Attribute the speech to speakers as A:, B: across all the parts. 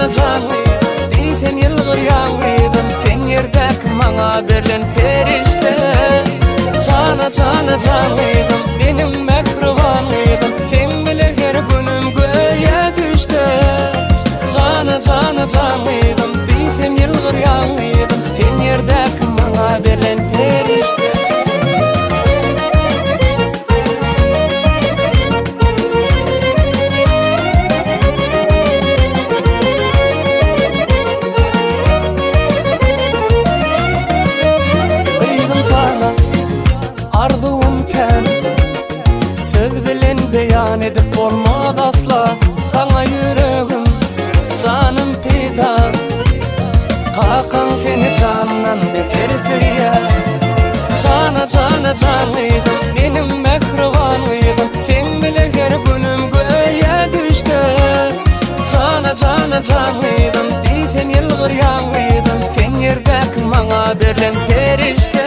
A: Jana jan gyzym diýsem ýylgyrýaň gyzym Sen ýerdäki maňa berlen perişde Jana jana jan gyzym meniň mähriban gyzym Seň bile her günüm göýä düşde Jana jana jan gyzym diýsem ýylgyrýaň gyzym Sen ýerdäki maňa berlen perişde Gyzym sana arzuwym kän Söz bilen beýan edip bolmaz asla Saňa ýüregim, janym pida Kakaň seni jandan beter söýýär Jana jana jan gyzym meniň mähriban gyzym Seň bile her günüm göýä düşde Jana jana jan gyzym diýsem ýylgyrýaň gyzym Sen ýerdäki maňa berlen perişde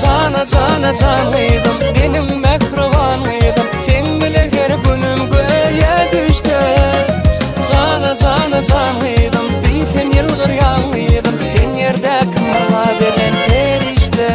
A: Jana jana jan gyzym meniň mähriban gyzym Seň bile her günüm göýä düşde Jana jana jan gyzym diýsem ýylgyrýaň gyzym Sen ýerdäki maňa berlen perişde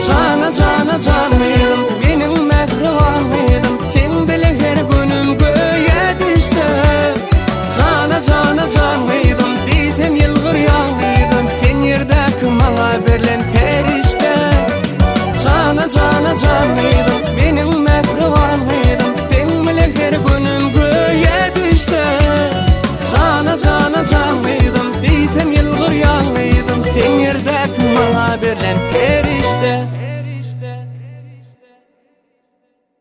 A: Jana jana jan gyzym meniň mähriban gyzym Seň bile her günüm göýä düşse Jana jana jan gyzym diýsem ýylgyrýaň gyzym Sen ýerdäki maňa berlen perişde Jana jana jan gyzym meniň mähriban gyzym Seň bile her günüm göýä düşse Jana jana jan gyzym diýsem ýylgyrýaň gyzym Sen ýerdäki maňa berlen perişde.